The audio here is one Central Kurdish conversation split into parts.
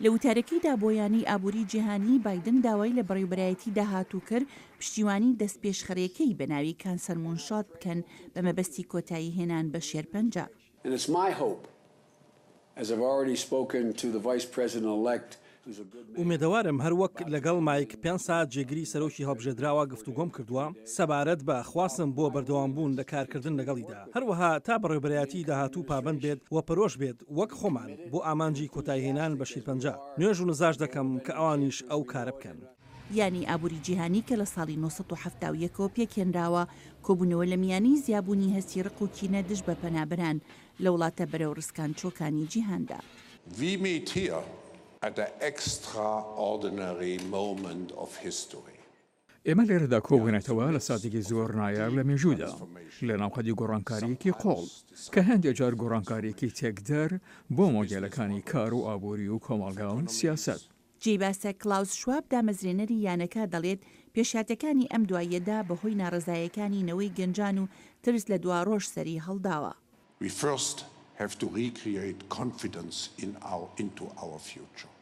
لە وتارەکەیدا بۆ یانەی ئابووری جیهانی، بایدن داوای لە بەڕێوبەرایەتی داهاتوو کرد پشتیوانی دەستپێشخەرێکەی بە ناوی کانسەر مونشۆت بکەن بە مەبەستی کۆتایی هێنان بە شێرپەنجە. And it's my hope, as I've already spoken to the Vice President-elect, who's a good man. ئومێدەوارم هەروەک لەگەڵ مایک پێنسا جێگری سەرۆکی هەڵبژێردراوە گفتوگۆم کردووە سەبارەت بە خواستم بۆ بەردەوامبوون لە کارکردن لەگەڵیدا، هەروەها تا بەڕێوبەرایەتی داهاتوو پابەند بێت و پەرۆش بێت وەک خۆمان بۆ ئامانجی کۆتاییهێنان بە شیرپەنجە، نوێژ و نزاش دەکەم کە ئەوانیش ئەو کارە بکەن. یانەی ئابووری جیهانی کە لە ساڵی 971 ەوە پێکهێنراوە، کۆبوونەوە لە میانەی زیابوونی هەستی ڕق و کینە دژ بە پەنابەران لە وڵاتە بەرەو ڕسکانچووەکانی جیهاندا. We meet here at an extraordinary moment of history. ئێمە لێرەدا کۆبووینەتەوە لە ساتێکی زۆر نایاب لە مێژوودا، لە ناوقەدی گۆڕانکارییەکی قووڵ، کە هەندێک جار گۆڕانکارییەکی تێکدەر بۆ مۆدێلەکانی کار و ئابووری و کۆمەڵگا و سیاسەت. جێی باسە کلاوس شواب دامەزرێنەری یانەکە دەڵێت پێشهاتەکانی ئەم دواییەدا بەهۆی ناڕەزایەکانی نەوەی گەنجان و ترس لە دواڕۆژ سەری هەڵداوە. We first have to recreate confidence in our into our future.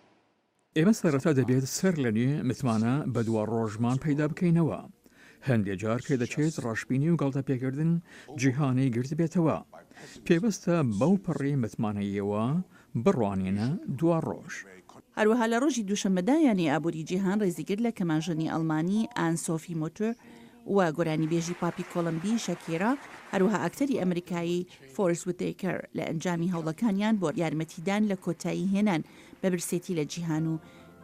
ئێمە سەرەتا دەبێت سەر لە نوێ متمانە بە دواڕۆژمان پەیدا بکەینەوە. هەندێ جار پێدەچێت ڕەشبینی و گاڵتەپێکردن جیهانی گرتبێتەوە. پێوەستە بەو پەڕی متمانەییەوە بڕوانینە دواڕۆژ. هەروەها لە ڕۆژی دووشەممەدا یانەی ئابووری جیهان ڕێزیگرت لە کەمانژەنی ئەڵمانی ئان سۆفی مۆتۆر و گۆرانیبێژی پاپی کۆڵەمبی شەکیرا، هەروەها ئەکتەری ئەمریکایی فۆرست وتەیکەر لە ئەنجامی هەوڵەکانیان بۆ یارمەتیدان لە کۆتایی هێنان بە برسێتی لە جیهان و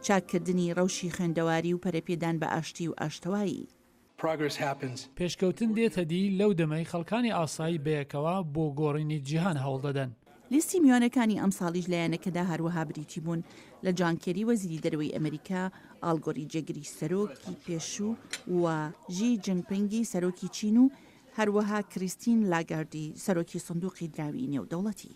چاککردنی ڕەوشی خوێندەواری و پەرەپێدان بە ئاشتی و ئاشتەوایی. پێشکەوتن دێتە دی لەو دەمەی خەڵکانی ئاسایی بەیەکەوە بۆ گۆڕینی جیهان هەوڵدەدەن. لیستی میوانەکانی ئەمساڵیش لە یانەکەدا هەروەها بریتی بوون لە جان کێری وەزیری دەرەوەی ئەمریکا، ئاڵ گۆری جێگری سەرۆکی پێشوو و ژی جینپینگی سەرۆکی چین و هەروەها کریستین لاگاردی سەرۆکی سندوقی دراوی نێودەوڵەتی.